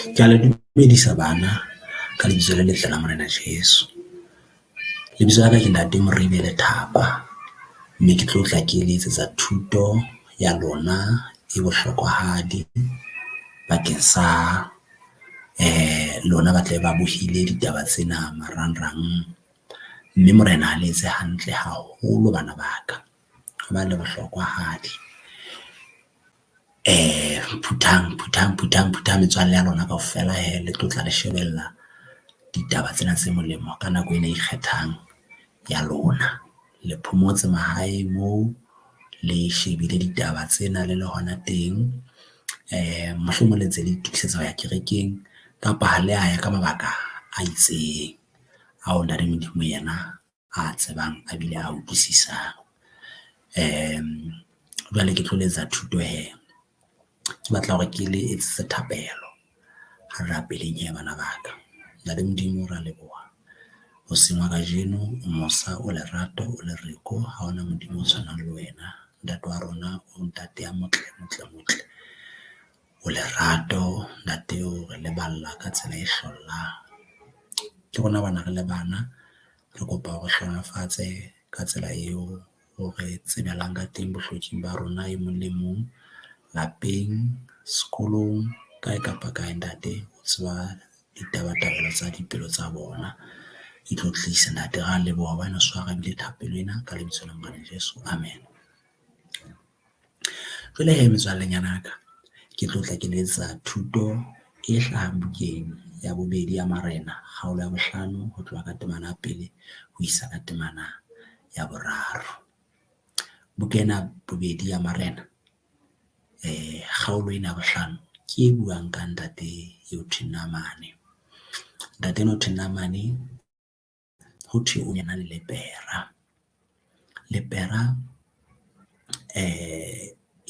Ke a le dumedisa bana ka lebitso le letle la Morena Jesu. Lebitso la ka ke Ntate Moribe Lethapa, mme ke tlo tla ke le etsetsa thuto ya lona e bohlokwahadi bakeng sa lona ba tla be ba bohile ditaba tsena marangrang. Mme Morena a le etse hantle haholo bana ba ka, hobane le bohlokwahadi. Phuthang phuthang phuthang phuthang metswalle ya lona kaofela hee le tlo tla le shebella ditaba tsena tse molemo ka nako ena e ikgethang ya lona. Le phomotse mahaeng moo, le shebile ditaba tsena le le hona teng, mohlomong le ntse le itokisetsa ho ya kerekeng kapa ha le a ya ka mabaka a itseng ao Ntate Modimo yena a tsebang a bile a utlwisisang. Jwale ke tlo le etsetsa thuto hee, ke batla hore ke le etsetse thapelo, ha re rapeleng hee bana ba ka. Ntate Modimo re a leboha hoseng hwa kajeno, o mosa, o lerato, o lereko, ha ho na Modimo o tshwanang le wena. Ntate wa rona o ntate ya motle motle motle, o lerato ntate o re leballa ka tsela e hlollang. Ke rona bana re le bana, re kopa o re hlohonolofatse ka tsela eo o re tsebelang ka teng bohloking ba rona e mong le mong, lapeng, sekolong, kae kapa kae ntate o tseba ditabatabelo tsa dipelo tsa bona. Itlotlise ntate, rea leboha hobane o so arabile thapelo ena ka lebitso la Morena Jesu, amen. Jwale hee metswallenyana ya ka, ke tlo tla ke le etsetsa thuto e hlahang bukeng ya bobedi ya Marena, kgaolo ya bohlano ho tloha ka temana ya pele ho isa ka temana ya boraro. Buka ena bobedi ya Marena kgaolo ena ya bohlano ke e buang ka ntate eo thweng Namane. Ntate enwa ho thwe Namane, ho thwe o na le lepera. Lepera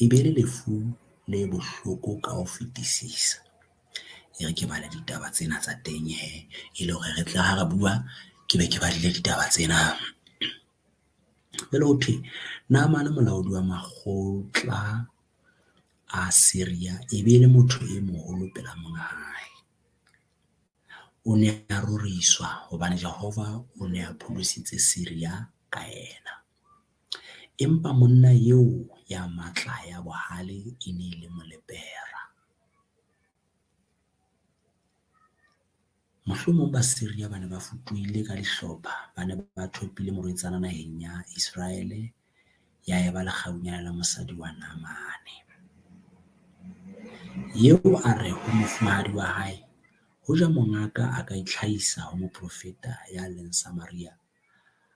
e be le lefu le bohloko ka ho fetisisa. E re ke bale ditaba tsena tsa teng hee, e le hore re tle ha re bua, ke be ke badile ditaba tsena. Jwale ho thwe Naamane molaodi wa makgotla a Syria e be le motho e moholo pela monga hae. O ne a roriswa hobane Jehova o ne a pholositse Syria ka yena. Empa monna eo ya matla ya bohale e ne e le molepera. Mohlomong Basiria ba ne ba futuhile ka dihlopha, ba ne ba thopile morwetsana naheng ya Iseraele, ya eba lekgabunyane la mosadi wa Naamane. Eo a re ho mofumahadi wa hae, hoja mongaka a ka itlhahisa ho moprofeta ya leng Samaria,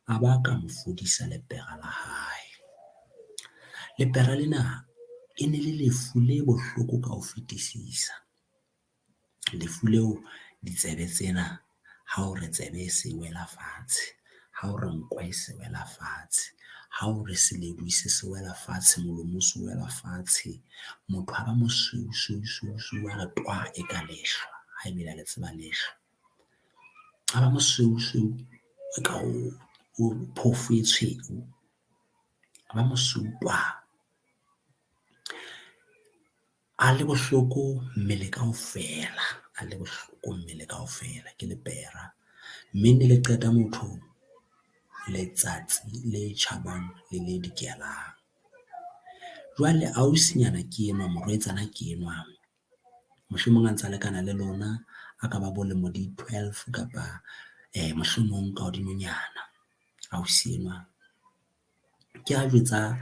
a ba ka mo fodisa lepera la hae. Lepera lena e ne le lefu le bohloko ka ho fetisisa. Lefu leo ditsebe tsena ha o re tsebe e se wela fatshe, ha o re nko e se wela fatshe, ha o re seledu se se wela fatshe, molomo o se wela fatshe, motho a ba mosweu sweu sweu sweu a re twa eka lehlwa, haebe le a le tseba lehlwa. A ba mosweu sweu eka o phofo e tshweu, a ba mosweu twa! A le bohloko mmele kaofela, a le bohloko mmele kaofela ke lepera, mme ne le qeta motho letsatsi le tjhabang le le dikelang. Jwale ausinyana ke enwa, morwetsana ke enwa, mohlomong a ntsa lekana le lona, a ka ba bo lemo di 12 kapa mohlomong ka hodimonyana ausi enwa. Ke ha jwetsa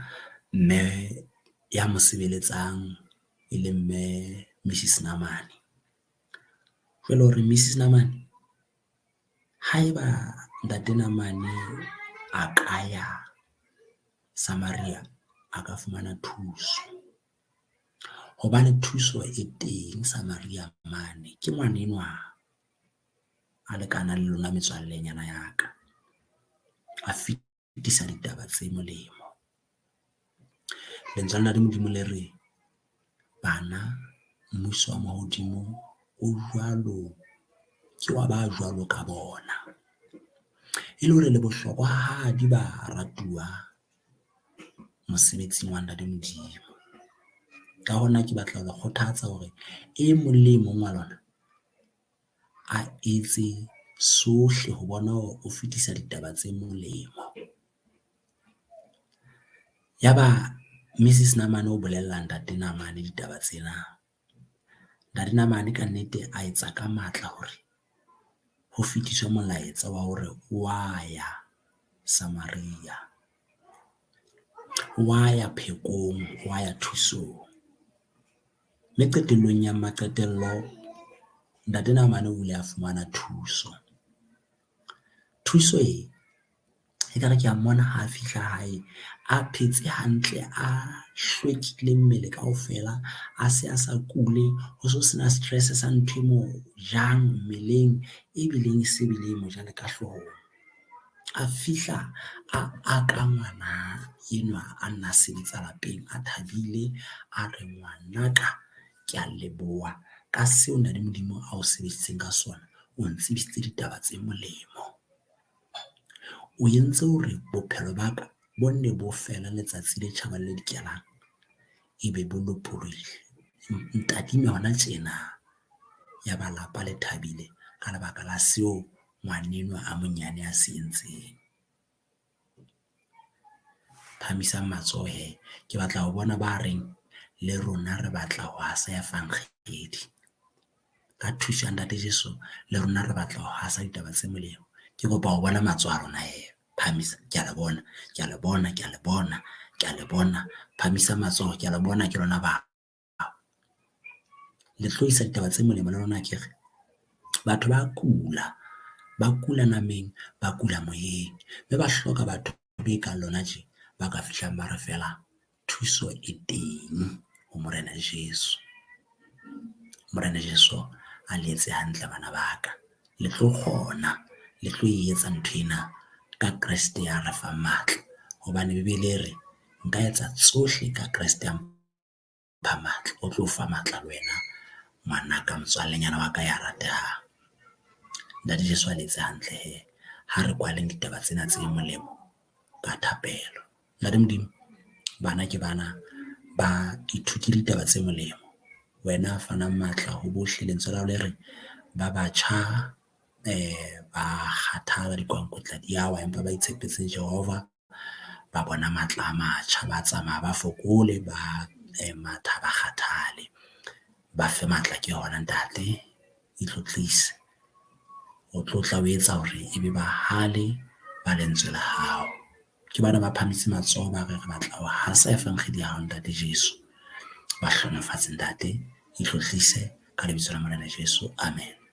mme ya mo sebeletsang e leng mme Mrs Namane, jwale hore Mrs Namane haeba ntate Namane a ka ya Samaria a ka fumana thuso, hobane thuso e teng Samaria mane ke ngwana enwa a lekanang le lona metswallenyana ya ka, a fetisa ditaba tse molemo. Lentswe la Ntate Modimo le re bana mmuso wa mahodimo o jwalo ke wa ba jwalo ka bona. E le hore le bohlokwahadi ba ratuwa mosebetsing wa Ntate Modimo. Ka hona ke batla ho le kgothatsa hore e mong le e mong wa lona A etse sohle ho bona hore o fetisa ditaba tse molemo. Yaba Mrs Namane o bolella ntate Namane ditaba tsena. Ntate Namane kannete a etsa ka matla hore ho fetiswe molaetsa wa hore wa ya Samaria, wa ya phekong, wa ya thusong. Mme qetellong ya maqetello ntate Namane o ile a fumana thuso. Thuso e, ekare ke a mmona ha a fihla hae a phetse hantle, a hlwekile mmele kaofela, a se a sa kule, ho so sena stress sa ntho e mo jang mmeleng ebileng e se bile e mo ja le ka hloohong. A fihla a aka ngwana enwa a nna sebetsa lapeng a thabile, a re ngwanaka kea leboha ka seo ntate Modimo ao sebedisitseng ka sona, o ntsebisitse ditaba tse molemo. O entse hore bophelo ba ka bo nne bo fela letsatsi le tjhabang le dikelang, ebe bo lopolohile. Ntadime hona tjena, ya ba lapa le thabile ka lebaka la seo ngwanenwa a monyane a se entseng. Phahamisang matsoho hee, ke batla ho bona ba reng le rona re batla ho hasa efankgedi. Ka thuso ya ntate Jeso le rona re batla ho hasa ditaba tse molemo. Ke kopa ho bona matsoho a lona hee, phahamisa, ke a le bona, ke a le bona, ke a le bona, ke a le bona, phahamisang matsoho, ke a le bona ke lona bao. Le tlo isa ditaba tse molemo le lona akere? Batho ba kula, ba kula nameng, ba kula moyeng, mme ba hloka batho be kang lona tje ba ka fihlang ba re feela thuso e teng ho Morena Jeso. Morena Jeso a le etse hantle bana ba ka, le tlo kgona, le tlo e etsa nthwena ka Kreste ya re fang matla hobane Bebele e re, nka etsa tsohle ka Kreste ya mpha matla, o tlo o fa matla le wena ngwanaka, motswallenyana wa ka ya ratehang. Ntate Jeso a le etse hantle hee, ha re kwaleng ditaba tsena tse molemo ka thapelo. Ntate Modimo, bana ke bana ba ithutile ditaba tse molemo, wena a fanang matla ho bohle lentswe la hao le re ba batjha ba kgathala dikwankwetla di a wa, empa ba itshepetseng Jehova ba bona matla a matjha, ba tsamaya ba fokole, ba matha ba kgathale. Ba fe matla ke hona ntate, itlotlise o tlo tla o etsa hore ebe bahale ba lentswe la hao. Ke bana ba phahamise matsoho, ba re re batla ho hasa efankgedi ya hao ntate Jeso. Ba hlohonolofatse ntate, itlotlise ka lebitso la Morena Jeso, amen.